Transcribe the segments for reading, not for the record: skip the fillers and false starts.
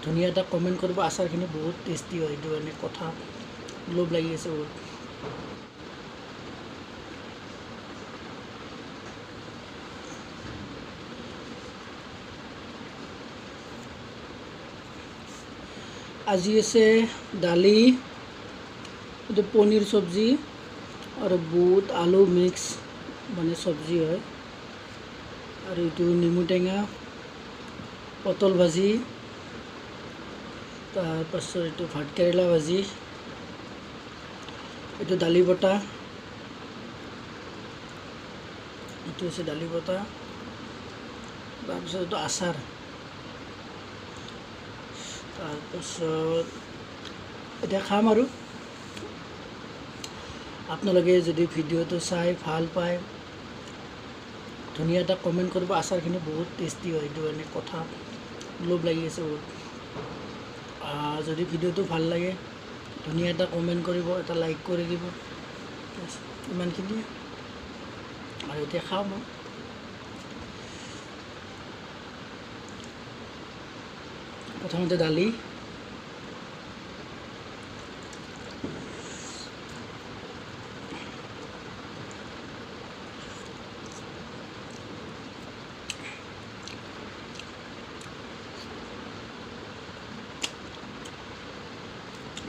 ধুনীয়া এটা কমেণ্ট কৰিব। আচাৰখিনি বহুত টেষ্টি হয়, সেইটো কাৰণে কথা লোভ লাগি আছে বহুত। আজি আছে দালি, এইটো পনীৰ চব্জি আৰু বুট আলু মিক্স মানে চব্জি হয়, আৰু এইটো নেমু টেঙা, পটল ভাজি, তাৰপাছত এইটো ভাতকেৰেলা ভাজি, এইটো দালি বটা, এইটো হৈছে দালি বটা, তাৰপিছত এইটো আচাৰ, তাৰপাছত এতিয়া খাম। আৰু আপোনালোকে যদি ভিডিঅ'টো চাই ভাল পায় ধুনীয়া এটা কমেণ্ট কৰিব। আচাৰখিনি বহুত টেষ্টি হয়, সেইটো কাৰণে কথা লোভ লাগি আছে বহুত। যদি ভিডিঅ'টো ভাল লাগে ধুনীয়া এটা কমেণ্ট কৰিব, এটা লাইক কৰি দিব, ইমানখিনিয়ে। আৰু এতিয়া খাওঁ মই। প্ৰথমতে দালি,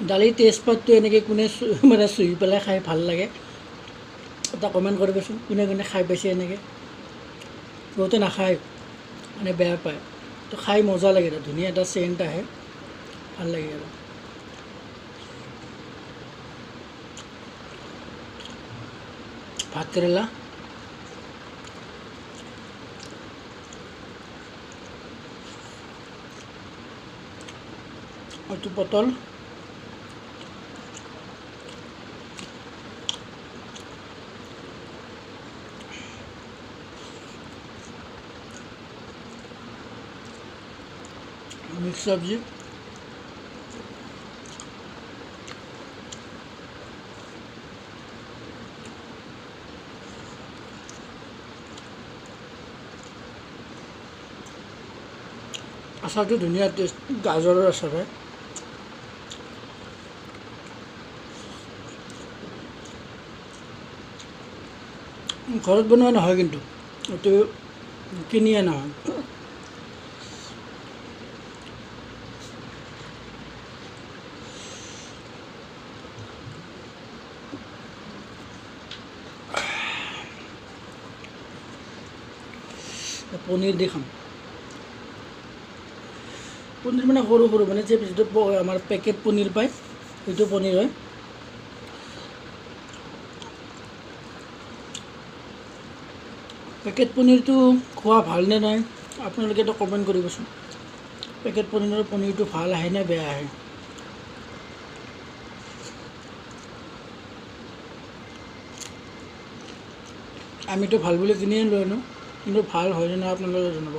দালিৰ তেজপাতটো এনেকৈ কোনে মানে চুহি পেলাই খাই ভাল লাগে এটা কমেণ্ট কৰিবচোন, কোনে কোনে খাই পাইছে এনেকৈ। বহুতে নাখায় মানে বেয়া পায়, তো খাই মজা লাগে, এটা ধুনীয়া এটা চেণ্ট আহে, ভাল লাগে। আৰু ভাত কেৰেলা, এইটো পটল, মিক্স চব্জি, আচাৰটো ধুনীয়া টেষ্ট, গাজৰৰ আচাৰ হয়। ঘৰত বনোৱা নহয় কিন্তু, এইটো কিনি অনা হয়। পনীৰ দি খাম। পনীৰ মানে সৰু সৰু, মানে যে যিটো আমাৰ পেকেট পনীৰ পায় সেইটো পনীৰ হয়। পেকেট পনীৰটো খোৱা ভালনে নাই আপোনালোকে এটা কমেণ্ট কৰিবচোন। পেকেট পনীৰৰ পনীৰটো ভাল আহে নে বেয়া আহে? আমিতো ভাল বুলি কিনিয়ে লৈ আনো, কিন্তু ভাল হয়নে নাই আপোনালোকে জনাব।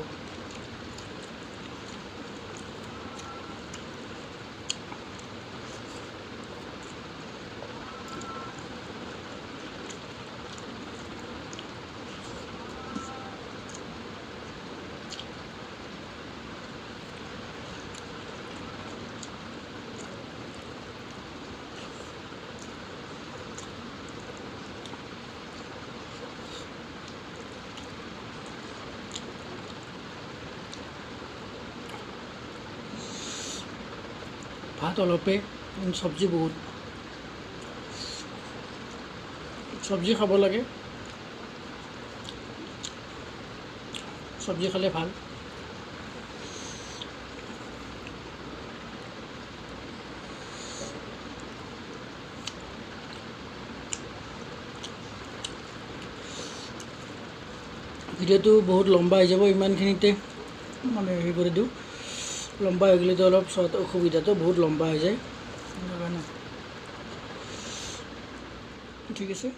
ভাত অলপে, চব্জি বহুত, চব্জি খাব লাগে, চব্জি খালে ভাল। ভিডিঅ'টো বহুত লম্বা হৈ যাব, ইমানখিনিতে মানে হেৰি কৰি দিওঁ। লম্বা হৈ গ'লেতো অলপ চোৱাত অসুবিধাটো বহুত লম্বা হৈ যায়, সেইকাৰণে ঠিক আছে।